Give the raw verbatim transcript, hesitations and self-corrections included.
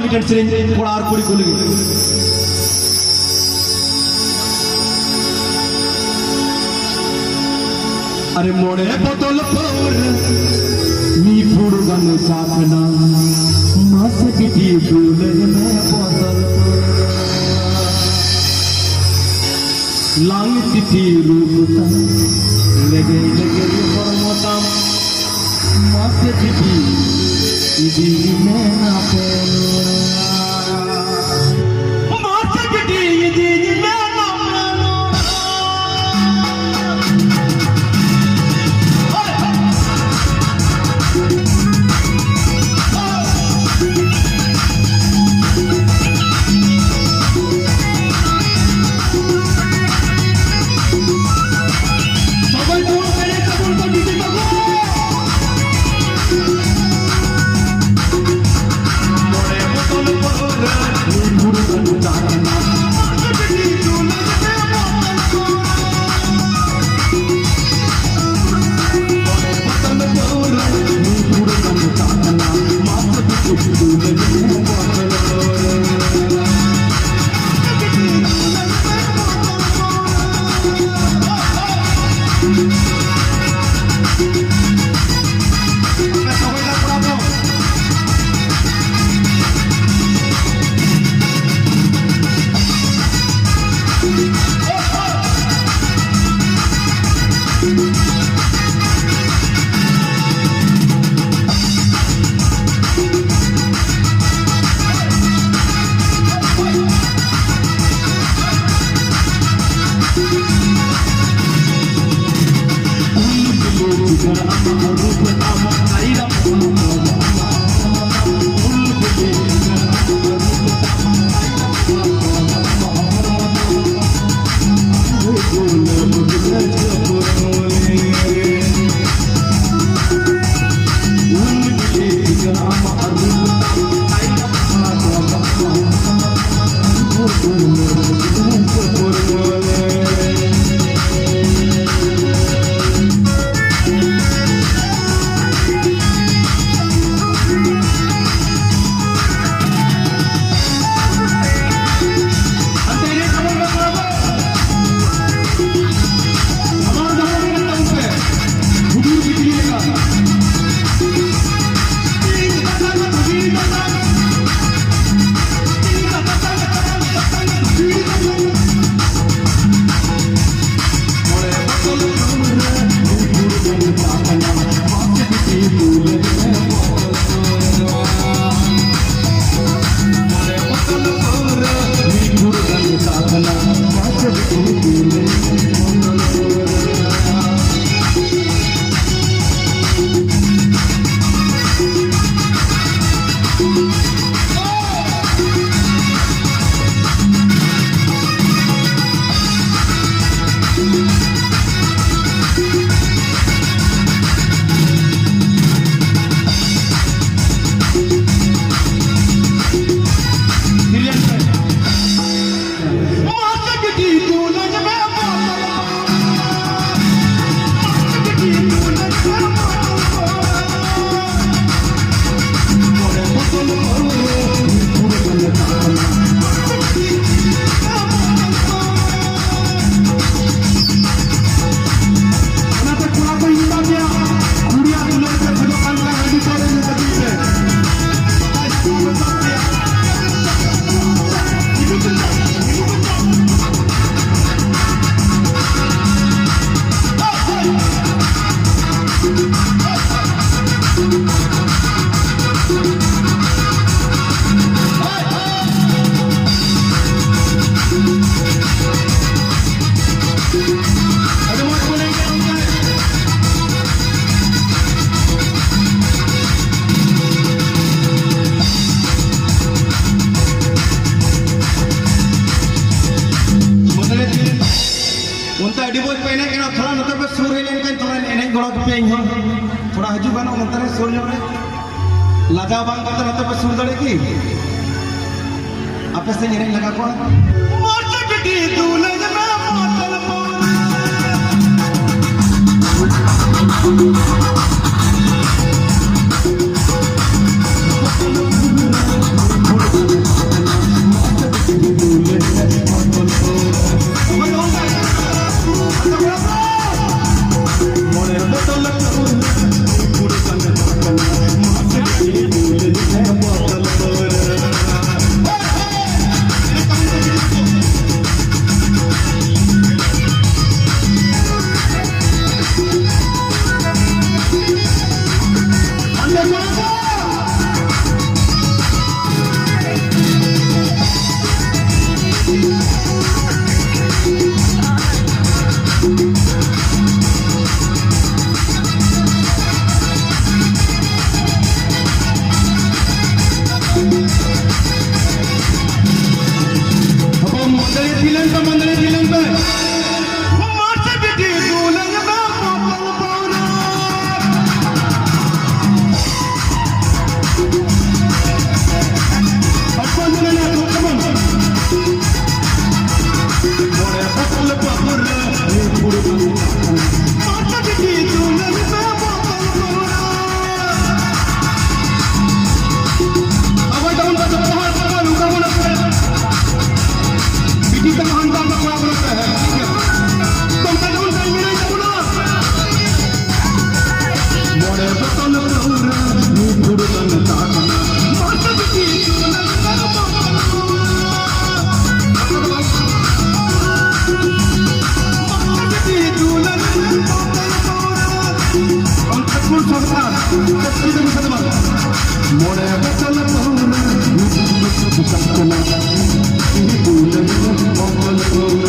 ᱮᱱᱮᱡ ᱥᱮᱨᱮᱧ ᱠᱚᱲᱟ ᱟᱨ ᱠᱩᱲᱤ ᱠᱚ ᱞᱟᱹᱜᱤᱫ᱾ ᱟᱨᱮ ᱢᱚᱬᱮ ᱵᱚᱛᱚᱞ ᱯᱟᱹᱣᱨᱟᱹ ᱢᱤᱫ ᱯᱷᱩᱲᱩ ᱜᱟᱱ ᱪᱟᱠᱷᱱᱟ, ᱢᱟᱥᱮ ᱵᱤᱴᱤ ᱫᱩᱞᱟᱹᱲ ᱢᱮ ᱵᱚᱛᱚᱞ ᱯᱟᱹᱣᱨᱟᱹ᱾ ᱞᱟᱝ ᱛᱤᱛᱤ ᱨᱩᱯ ᱛᱟᱢ, ᱞᱮᱜᱮᱡ ᱞᱮᱜᱮᱡ ᱦᱚᱲᱢᱚ ᱛᱟᱢ, ᱢᱟᱥᱮ ᱵᱤᱴᱤ ᱤᱫᱤᱧ ᱢᱮ ᱟᱯᱮ ᱚᱲᱟᱜ᱾ ᱢᱟᱥᱮ ᱵᱤᱴᱤ ᱤᱫᱤᱧ ᱢᱮ ᱟᱯᱮ ᱚᱲᱟᱜ᱾ ᱯᱮ ᱮᱱᱮᱡ ᱠᱟᱱᱟ, ᱛᱷᱚᱲᱟ ᱱᱚᱛᱮ ᱯᱮ ᱥᱩᱨ ᱦᱮᱡ ᱞᱮᱱᱠᱷᱟᱱ ᱛᱷᱚᱲᱟ ᱮᱱᱮᱡ ᱜᱚᱲᱚ ᱠᱮᱯᱮᱭᱟ ᱤᱧ ᱦᱚᱸ᱾ ᱛᱷᱚᱲᱟ ᱦᱤᱡᱩᱜ ᱜᱟᱱᱚᱜ ᱱᱚᱛᱮ ᱨᱮ ᱥᱩᱨ ᱧᱚᱜ ᱨᱮ᱾ ᱞᱟᱡᱟᱣ ᱵᱟᱝ ᱠᱟᱛᱮ ᱱᱚᱛᱮ ᱯᱮ ᱥᱩᱨ ᱫᱟᱲᱮᱭᱟᱜ ᱠᱤ? ᱟᱯᱮ ᱥᱮᱫ ᱮᱱᱮᱡ ᱞᱟᱜᱟ ᱠᱚᱣᱟ᱾ ᱦᱚᱯᱚᱱ ᱢᱚᱱᱰᱚᱞᱤ ᱛᱤᱞᱟᱹᱝ ᱯᱮ, ᱢᱚᱱᱰᱚᱞᱤ ᱛᱤᱞᱟᱹᱝ ᱯᱮ᱾ ᱢᱟᱥᱮ ᱵᱤᱴᱤ ᱫᱩᱞᱟᱹᱝ ᱫᱚ ᱵᱚᱛᱚᱞ ᱯᱟᱹᱣᱨᱟᱹ᱾ ᱦᱚᱯᱚᱱ ᱢᱚᱱᱰᱚᱞᱤ ᱛᱤᱞᱟᱹᱝ ᱯᱮ᱾ ᱢᱚᱬᱮ ᱵᱚᱛᱚᱞ ᱯᱟᱹᱣᱨᱟᱹ, ᱢᱤᱫ ᱯᱷᱩᱲᱩᱜ ᱢᱟᱥᱮ ᱵᱤᱴᱤ ᱫᱩᱞᱟᱹᱝ ᱫᱚ ᱵᱚᱛᱚᱞ ᱯᱟᱹᱣᱨᱟᱹ᱾ ᱟᱵᱚ ᱛᱟᱵᱚᱱ ᱯᱮ, ᱡᱚᱛᱚ ᱦᱚᱲ ᱯᱮ ᱱᱚᱝᱠᱟ ᱵᱚᱱ ᱟᱹᱛᱩᱭᱟ᱾ ᱵᱤᱴᱤ ᱛᱟᱠᱚ ᱦᱟᱱᱛᱮ ᱛᱟᱠᱚ ᱠᱚᱲᱟ ᱠᱚ ᱱᱚᱛᱮ᱾ ᱴᱷᱤᱠ ᱜᱮᱭᱟ? ᱛᱚ ᱚᱱᱠᱟ ᱜᱮᱵᱚᱱ ᱛᱟᱦᱮᱸ ᱞᱮᱱᱟ ᱛᱟᱵᱚᱱᱟ᱾ ᱢᱚᱬᱮ ᱵᱚᱛᱚᱞ ᱯᱟᱹᱣᱨᱟᱹ ᱧᱩ ᱯᱷᱩᱲᱩᱜ ᱞᱮ ᱢᱮᱛᱟᱜ ᱠᱟᱱᱟ᱾ ᱢᱟᱥᱮ ᱵᱤᱴᱤ ᱫᱩᱞᱟᱹᱝ ᱫᱚ ᱵᱚᱛᱚᱞ ᱯᱟᱹᱣᱨᱟᱹ᱾ ᱚᱱᱛᱮ ᱠᱩᱲ ᱥᱚᱨᱠᱟᱨ, ᱪᱟᱹᱠᱨᱤ ᱫᱚ ᱢᱤᱫ ᱫᱚ ᱵᱟᱝ᱾ ᱢᱚᱬᱮ ᱵᱚᱪᱷᱚᱨ ᱯᱟᱹᱣᱨᱟᱹ, ᱢᱤᱫ ᱵᱚᱪᱷᱚᱨ ᱫᱚᱠᱟᱱ ᱠᱟᱱᱟ᱾ ᱤᱧ ᱯᱩᱭᱞᱟᱹ ᱵᱚᱪᱷᱚᱨ ᱯᱟᱹᱣᱨᱟᱹ᱾